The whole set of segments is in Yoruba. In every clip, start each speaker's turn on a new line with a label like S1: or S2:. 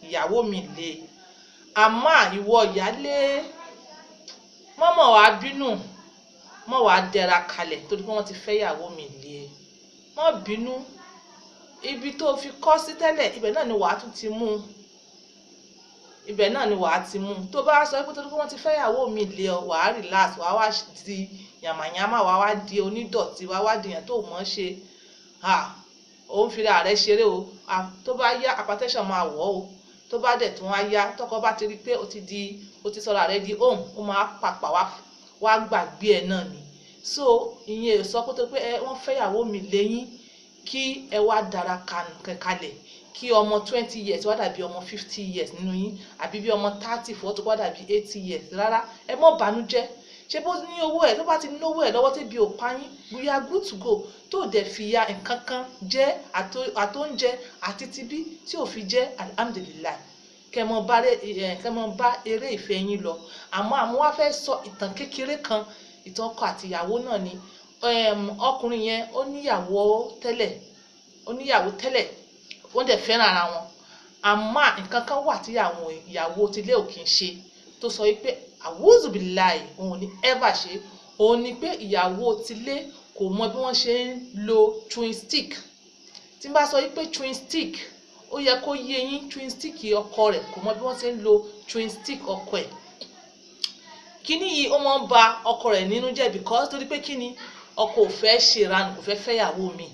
S1: ìyàwó mi lé. Àmọ́ ìwọ ìyálé, mọ́mọ́ wàá bínú, mọ́ wàá dẹra kalẹ̀ torí pé wọ́n ti fẹ́ ìyàwó mi lé. Mọ́ bínú, ibi tó fi kọ́ sí tẹ́lẹ̀, ibẹ̀ náà ni wàá tún ti mú un, ibẹ̀ náà ni wàá ti mú un. Tó bá sọ pé torí pé wọ́n ti fẹ́ ìyàwó mi lé ọ, wàá relax, wàá wá di yàmàyàmà, wàá wá di onídọ̀tí, wàá wá di èèyàn tó mọ̀ ọ́n ṣe. Òun fi ra rẹ̀ ṣeré o. Tó bá yá, hypertension máa wọ̀ ọ́ o. Tó bá dẹ̀ tún wá yá, tọkọ bá ti rí pé ó ti di, ó ti sọra rẹ̀ di home, ó máa pàpà wá gbàgbé ẹ̀ náà ni. So ìyẹn ò sọ pé torí pé wọ́n fẹ́ ìyàwó mi léyín kí ẹ wá dára kalẹ̀, kí ọmọ 20 years wá dàbí ọmọ 50 years nínú yín, àbí bí ọmọ 30, 40 wá dàbí 80 years. Rárá, ẹ mọ́ bànújẹ́. Ṣé bó ní owó ẹ̀, tó bá ti náwó ẹ̀ lọ́wọ́, tẹ́bi ò pa yín, we are good to go. Tó dẹ̀ fi ya nǹkan kan jẹ́ àtóúnjẹ àti tibí tí ò fi jẹ́, alhamdulillahi, kẹ́ mọ bá eré ìfẹ́ yín lọ. Àmọ́ wá fẹ́ sọ ìtàn kékeré kan, ìtàn ọkọ àti ìyàwó náà ni. Ọkùnrin yẹn, ó níyàwó tẹ́lẹ̀, ó níyàwó tẹ́lẹ̀, wọ́n dẹ̀ fẹ́ràn ara wọn. Àmọ́ nǹkan kan wà tí àwọn ìyàwó tilé ò kì í ṣe, tó sọ wípé àwùzùbíláì, òun ò ní ever ṣe. Òun ni pé ìyàwó tilé kò mọ bí wọ́n ṣe ń lo chewing stick. Tí n bá sọ wípé chewing stick, ó yẹ kó yé yín. Chewing stick ọkọ rẹ̀, kò mọ bí wọ́n ṣe ń lo chewing stick ọkọ ẹ̀. Kíní yìí, ó máa ń ba ọkọ rẹ̀ nínú jẹ́, because torí pé kíni, ọkọ ò fẹ́ ṣèranù, kò fẹ́ fẹ́yàwó mi.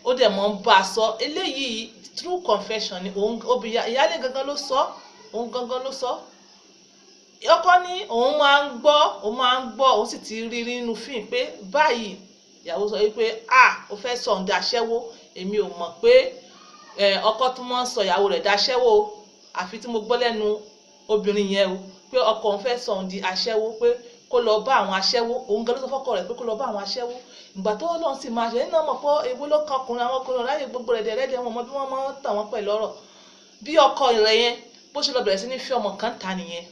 S1: Ó dẹ̀ mọ́ ń bá a sọ eléyìí. True confession ni òun obìnrin ìyáálé gangan ló sọ, òun gangan ló sọ. Ọkọ ní òun máa ń gbọ́, òun máa ń gbọ́, òun sì ti rí nínú fíìmù pé báyìí ìyàwó sọ wípé, "Ah, ó fẹ́ sọ òun daṣẹ́wó. Èmi ò mọ̀ pé ọkọ tún máa ń sọ ìyàwó rẹ̀ daṣẹ́wó, àfi tí mo gbọ́ lẹ́nu obìnrin yẹn o, pé ọkọ òun fẹ́ sọ òun di aṣẹ́wó, pé kó lọ bá àwọn aṣẹ́wó." Òun gan ló sọ fọ́kọ rẹ̀ pé kó lọ bá àwọn aṣẹ́wó. Ìgbà tó lọ́n sì máa ṣe nínú ọmọ pé èwo ló kan ọkùnrin, àwọn ọkùnrin ráyè gbogbo rẹ̀ dẹ̀rẹ́dẹ̀, wọn mọ bí wọ́n máa ń tàn wọ́n pẹ̀lú ọ̀rọ̀. Bí ọkọ rẹ̀ yẹn bó ṣe lọ bẹ̀rẹ̀ sí ní fẹ́ ọmọ kan ta nìyẹn.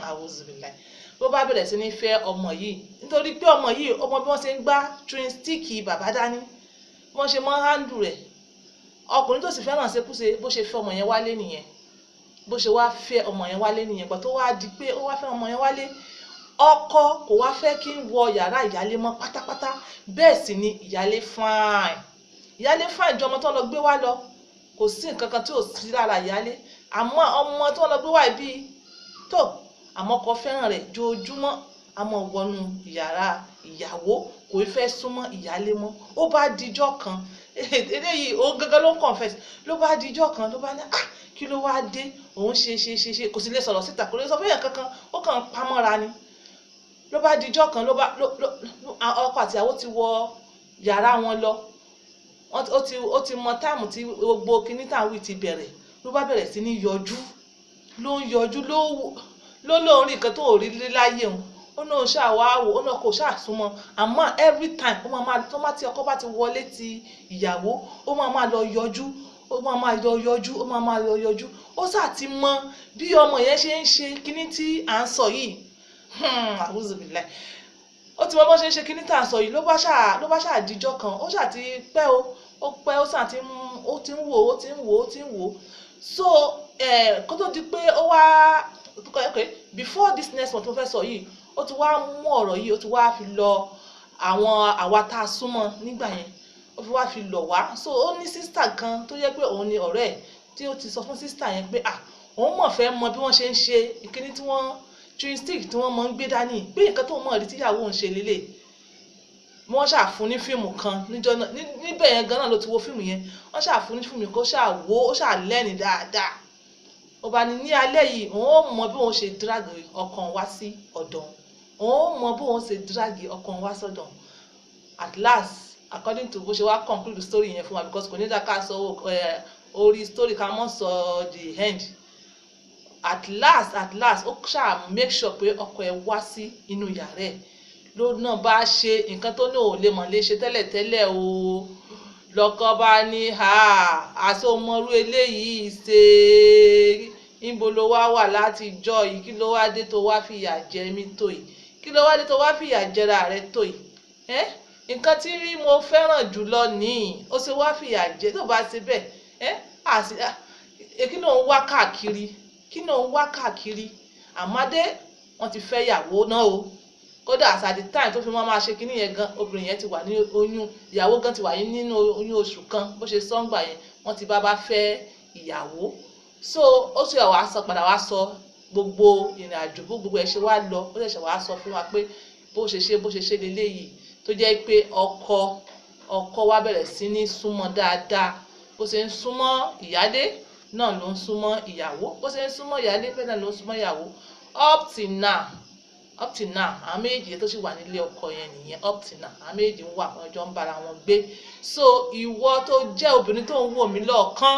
S1: Àwòzùbìláì. Bó bá bẹ̀rẹ̀ sí ní fẹ́ ọmọ yìí, nítorí pé ọmọ yìí, ọmọ bí wọ́n ṣe ń gbá chewing stick bàbá dání, bí wọ́n ṣe máa ń handle rẹ̀. Ọkùnrin tó sì fẹ́ràn ṣekúṣe, bó ṣe fẹ́ ọmọ yẹn wálé nìyẹn. Bó ṣe wá fẹ́ ọmọ yẹn wálé nìyẹn. Gbà tó wá di pé ó wá fẹ́ ọmọ yẹn wálé, ọkọ kò wá fẹ́ kí ń wọ yàrá ìyálé mọ́ pátápátá. Bẹ́ẹ̀ sì ni ìyálé fine, ìyálé fine ju ọmọ tó lọ gbé wá lọ. Kò sí nǹkan kan tí ò sí lára ìyálé. Àmọ́ ọmọ tó lọ gbé wá bíi tó, àmọ́ ọkọ fẹ́ràn rẹ̀ jojúmọ́. Àmọ́ wọnú yàrá ìyàwó, kò fẹ́ súnmọ́ ìyálé mọ́. Ó bá dijọ́ kan, eléyìí òun gangan ló ń confess, ló bá dijọ́ kan, ló bá ní, "Ah, kí ló wá dé?" Òun ṣe ṣe ṣe ṣe, kò sì lè sọ̀rọ̀ síta, kò lè sọ fún èèyàn kankan, ó kàn ń pamọ́ra ni. Ló bá dijọ́ kan, ló bá ọkọ àti ìyàwó ti wọ yàrá wọn lọ, ó ti mọ time tí gbogbo kinní táwọn wí ti bẹ̀rẹ̀. Ló bá bẹ̀rẹ̀ sí ní yọjú, ló ń yọjú, ló lóun rí nǹkan tó ò rí láyé òun. Ó náà ṣáà wá wò ó náà, kò ṣáà súnmọ́. Àmọ́ every time, ó máa máa tó má tí ọkọ bá ti wọlé ti ìyàwó, ó máa máa lọ yọjú, ó máa máa lọ yọjú, ó máa máa lọ yọjú. Ó ṣáà ti mọ bí ọmọ yẹn ṣe ń ṣe kinní tí à ń sọ yìí. Àwùzùbìlẹ̀. Ó ti mọ bó ṣe ń ṣe kinní tá à ń sọ yìí. Ló bá ṣáà díjọ́ kan, ó ṣáà ti pẹ́ o, ó pẹ́, ó ṣáà ti ń, ó ti ń wò, ó ti ń wò, ó ti ń wò. So kó tó di pé ó wá, okay, before this next one tó fẹ́ sọ yìí, ó ti wá mú ọ̀rọ̀ yìí, ó ti wá fi lọ àwọn àwa tá a súnmọ́ nígbà yẹn, ó fi wá fi lọ̀ wá. So ó ní sister kan tó yẹ pé òun ni ọ̀rẹ́ ẹ̀, tí ó ti sọ fún sister yẹn pé, ah, òun mọ̀ fẹ́ mọ bí wọ́n ṣe ń ṣe ìkíní tí wọ́n, chewing stick tí wọ́n mọ̀ ń gbé dání, pé nǹkan tó mọ̀ rí tíyàwó òun ṣe lélẹ̀. Wọ́n ṣàfún ní fíìmù kan níjọ́ náà. Níbẹ̀ yẹn gan náà ló ti wo fíìmù yẹn. Wọ́n ṣàfún ní fíìmù kó ṣáà wo, ó ṣáà lẹ́rìn dáadáa. Ó bá ní ní alẹ́ yìí, òun ó mọ bí òun ṣe drag ọkàn wá sí ọ̀dọ̀ òun, ó mọ bí òun ṣe drag ọkàn wá sọ́dọ̀. At last, according to bó ṣe wá conclude story yẹn fún wa, because kò ní dá ká sọ orí story ká mọ́ sọ the end. At last, at last, ó ṣáà make sure pé ọkọ ẹ̀ wá sí inú yàrá ẹ̀. Ló náà bá ṣe nǹkan tó ní òun lè mọ̀ lè ṣe tẹ́lẹ̀tẹ́lẹ̀ o. Lọ́kọ bá ní, "Àsomọ́rú eléyìí ṣe, níbo ló wá wà láti jọ yìí? Kí ló wá dé tó wá fìyà jẹ mí tó yìí? Kí ló wá dé tó wá fìyà jẹra rẹ tó yìí? Ẹ́ nǹkan tí mo fẹ́ràn jùlọ nìyí, ó ṣe wá fìyà jẹ tó bá ṣe bẹ́ẹ̀ ẹ́ àti Kí ló ń wá káàkiri? Kí ló ń wá káàkiri? Àmọ́dé wọ́n ti fẹ́ ìyàwó náà o. Kódà, as at the time tó fi mọ́ máa ṣe kinní yẹn gan, obìnrin yẹn ti wà ní oyún, ìyàwó gan ti wà nínú oyún oṣù 1. Bó ṣe sọ́ngbà yẹn, wọ́n ti bá fẹ́ ìyàwó. So ó sì wá sọ, padà wá sọ gbogbo ìrìn àjò bó gbogbo ẹ̀ ṣe wá lọ. Ó ṣẹ̀ṣẹ̀ wá sọ fún wa pé bó ṣe ṣe leléyìí, tó jẹ́ pé ọkọ wa bẹ̀rẹ̀ sí ní súnmọ́ dáadáa. Bó ṣe ń súnmọ́ ìyálé náà ló ń súnmọ́ ìyàwó, bó ṣe ń súnmọ́ ìyálé bẹ́ẹ̀ náà ló ń súnmọ́ ìyàwó. Up till now, àwọn méjèèjì tó sì wà nílé ọkọ yẹn nìyẹn. Up till now, àwọn méjèèjì ń wà, wọ́n jọ ń bára wọn gbé. So ìwọ tó jẹ́ obìnrin tó ń wò mí lọ́ọ̀kan,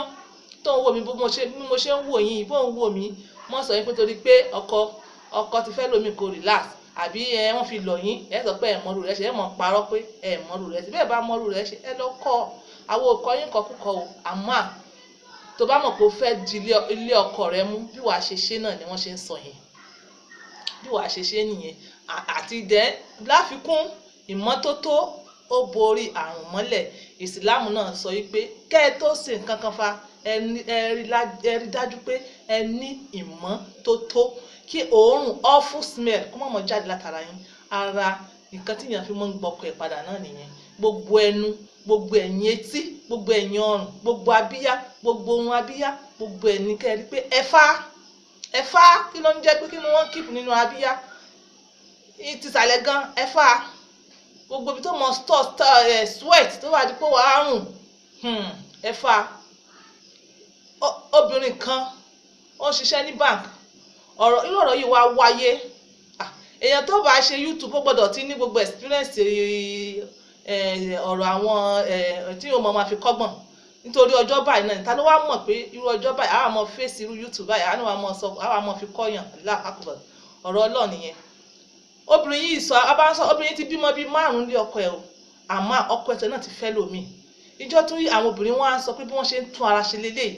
S1: tó ń wò mí bí mo ṣe ń wò yín, bó ń wò mí, mọ́ sọ yín pé torí pé ọkọ ti fẹ́ lómi kò relax, àbí ẹ wọ́n fi lọ̀ yín, ẹ sọ pé ẹ mọ̀rù rẹ ṣe, ẹ mọ̀ parọ́ pé ẹ mọ̀rù rẹ ṣe. Bẹ́ẹ̀ bá mọ̀rù rẹ ṣe, ẹ lọ kọ́. Àwọn òkọ yín kọ́ kúkọ o. Àmọ́ tó bá mọ̀ pé o fẹ́ di ilé ọkọ rẹ mú, bí wàá ṣe ṣe náà ni wọ́n ṣe ń sọ yẹn, bí wàá ṣe ṣe nìyẹn. Àti dẹ́ láfikún, ìmọ́tótó ó borí àrùn mọ́lẹ̀. Ìsìláàmù náà sọ wípé kẹ́ ẹ tó ṣe nǹkan kan fa, ẹ rí dájú pé ẹ ní ìmọ́tótó, kí òórùn, awful smell, kó má mọ̀ jáde látara yín. Ara nǹkan tí èèyàn fi mọ́ ń gbọ́kọ̀ ẹ̀ padà náà nìyẹn. Gbogbo ẹnu, gbogbo ẹ̀yìn etí, gbogbo ẹ̀yìn ọrùn, gbogbo abíyá, gbogbo ohun abíyá, gbogbo ẹ̀ ní kẹ́ ẹ rí pé ẹ̀fá ẹ̀fá. Kí ló ń jẹ́ pé kí ni wọ́n keep nínú abíyá tìsàlẹ̀ gan? Ẹ̀fá gbogbo ibi tó mọ store ẹ̀ sweat tó wà dípò wàá rùn, ẹ̀fá. Obìnrin kan ó ń ṣiṣẹ́ ní bank. Ọ̀rọ̀ irú ọ̀rọ̀ yìí wá wáyé. Èèyàn tó bá ṣe YouTube, ó gbọ́dọ̀ ti ní gbogbo experience ọ̀rọ̀ àwọn tí yóò mọ̀ máa fi kọ́gbọ̀n, nítorí ọjọ́ báyìí náà, ta ló wá mọ̀ pé irú ọjọ́ báyìí àwọn àmọ́ fèsì irú YouTube báyìí, àwọn àmọ́ sọ, àwọn àmọ́ fi kọ́yàn? Láàkàkùbọ̀ ọ̀rọ̀ Ọlọ́ọ̀ nìyẹn. Obìnrin yìí sọ abáńsọ, obìnrin ti bímọ bíi márùn-ún lé ọkọ ẹ̀ o, àmọ́ ọkọ ẹ̀ náà ti fẹ́ lómi. Ìjọ tó àwọn obìnrin wọn á sọ pé bí wọ́n ṣe ń tún ara ṣe lélẹ́yìí,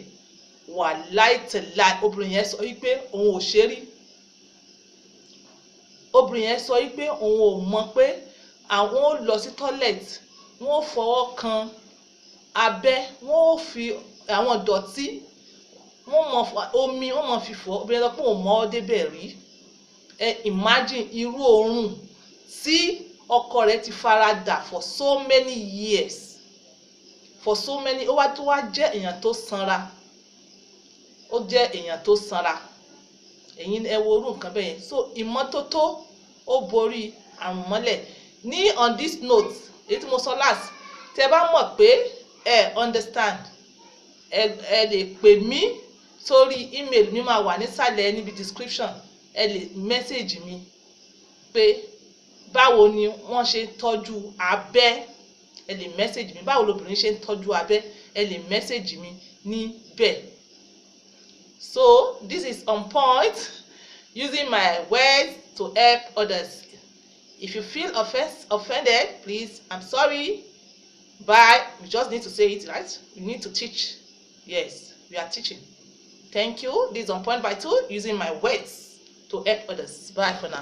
S1: wàláì tẹ̀láì, obìnrin yẹn sọ wípé òun ò ṣe rí. Obìnrin yẹn sọ wípé òun ò mọ̀ pé àwọn ò lọ sí toilet, wọ́n ò fọwọ́ kan abẹ́, wọ́n ò fi àwọn ìdọ̀tí, wọ́n mọ̀ omi, wọ́n mọ̀ fi fọ̀. Obìnrin yẹn sọ pé òun mọ̀ ọ́ débẹ̀ rí. Ẹ imagine irú òórùn tí ọkọ rẹ̀ ti fara dà for so many years, for so many. Ó wá tó wá jẹ́ èèyàn tó sanra, ó jẹ́ èèyàn tó sanra. Ẹ̀yin ẹ wo irú nǹkan bẹ́ẹ̀ yẹn. So ìmọ́tótó ó borí àrùn mọ́lẹ̀. Ní on this note, èyí tí mo sọ last, tẹ bá mọ̀ pé ẹ understand, ẹ lè pè mí sórí email mi, máa wà nísàlẹ̀ níbi description. Ẹ lè message mi pé báwo ni wọ́n ṣe ń tọ́jú abẹ́. Ẹ lè message mi báwo lobìnrin ṣe ń tọ́jú abẹ́. Ẹ lè message mi níbẹ̀. So this is On Point, using my words to help others. If you feel offended, please, I'm sorry. Bye. We just need to say it right. We need to teach. Yes, we are teaching. Thank you. This is On Point by Two, using my words to help others. Bye for now.